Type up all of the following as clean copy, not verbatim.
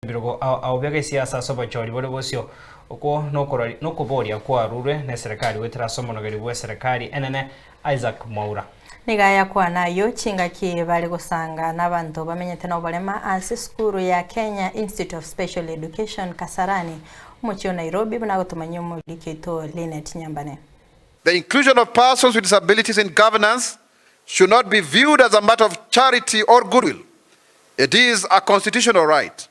Ebirogo ao ao bia gesiasa ase obochori bore bosio. Okwo nokoboria kwarurwe neserekari goetera ase omonogeri bw'eserekari enene Isaac Mwaura. Nigo ayakwana ayio chingaki bare gosanga nabanto bamenyete noborema ase esukuru ya Kenya Institute of Special Education Kasarani, omochie o Nairobi buna agotomanyia omoriki oito Linet Nyambane. The inclusion of persons with disabilities in governance should not be viewed as a matter of charity or goodwill. It is a constitutional right.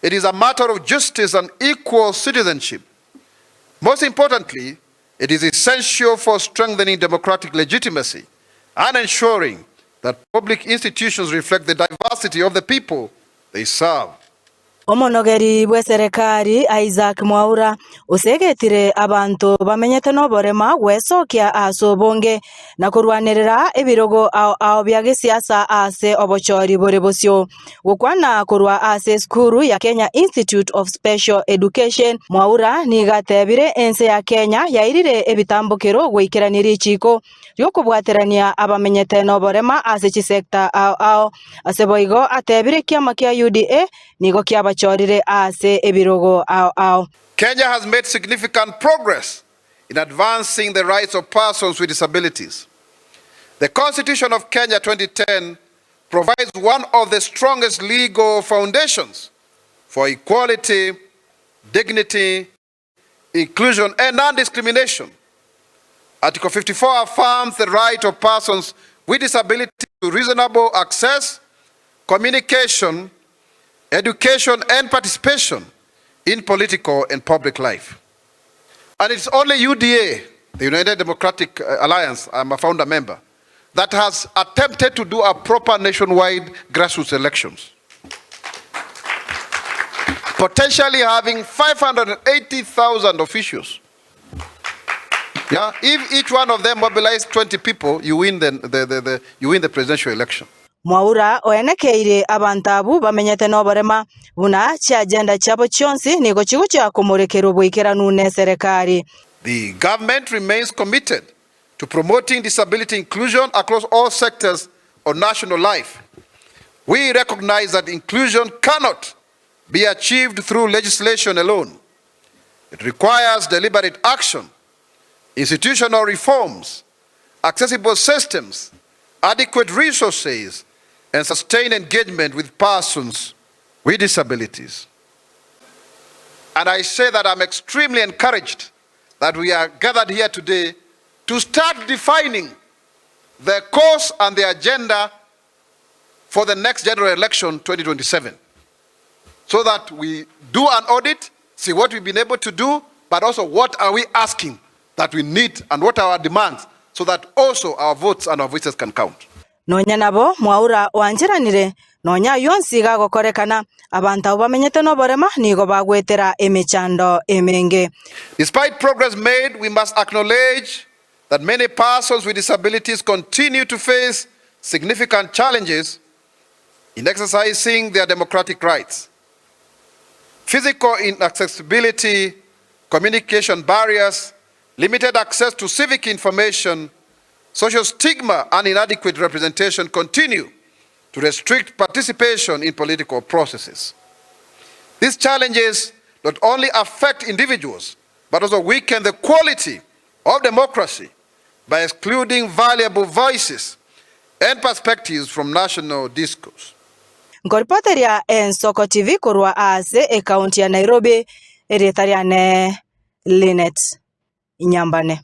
It is a matter of justice and equal citizenship. Most importantly, it is essential for strengthening democratic legitimacy and ensuring that public institutions reflect the diversity of the people they serve. Omonogeri bw'eserekari Isaac Mwaura osegetire abanto bamenyete noborema gwesokia ase obonge na korwanerera ebirogo ao ao bia gesiasa ase obochori bore bosio. Gokwana korwa ase esukuru ya Kenya Institute of Special Education, Mwaura nigo atebire ense ya Kenya yairire ebitambokero goikerania richiko ri'okobwaterania abamenyete noborema ase chisecta ao ao. Ase boigo atebire ekiama kia UDA nigo kiabachorire ase ebirogo ao ao. Kenya has made significant progress in advancing the rights of persons with disabilities. The Constitution of Kenya 2010 provides one of the strongest legal foundations for equality, dignity, inclusion and non-discrimination. Article 54 affirms the right of persons with disability to reasonable access, communication, education and participation in political and public life. And it's only UDA, the United Democratic uh, Alliance, I'm a founder member, that has attempted to do a proper nationwide grassroots elections. Potentially having 580,000 officials. Yeah, if each one of them mobilized 20 people, you win the, the, the, the, you win the presidential election. Mwaura oenekeire abanto abwo bamenyete noborema, buna chiagenda chiabo chionsi nigo chigochia komorekerwa boikeranu neserekari. The government remains committed to promoting disability inclusion across all sectors of national life. We recognize that inclusion cannot be achieved through legislation alone. It requires deliberate action, institutional reforms, accessible systems, adequate resources, and sustained engagement with persons with disabilities. And I say that I'm extremely encouraged that we are gathered here today to start defining the course and the agenda for the next general election 2027 so that we do an audit, see what we've been able to do, but also what are we asking that we need and what are our demands so that also our votes and our voices can count. Nonya nabo Mwaura oancheranire, nonya ayio onsi gagokorekana, abanto abwo bamenyete noborema nigo bagwetera emechando emenge. Despite progress made, we must acknowledge that many persons with disabilities continue to face significant challenges in exercising their democratic rights. Physical inaccessibility, communication barriers, limited access to civic information, social stigma and inadequate representation continue to restrict participation in political processes. These challenges not only affect individuals, but also weaken the quality of democracy by excluding valuable voices and perspectives from national discourse. Nkoripoteria Ensoko TV korwa ase ekaunti ya Nairobi, erieta riane Linet Nyambane.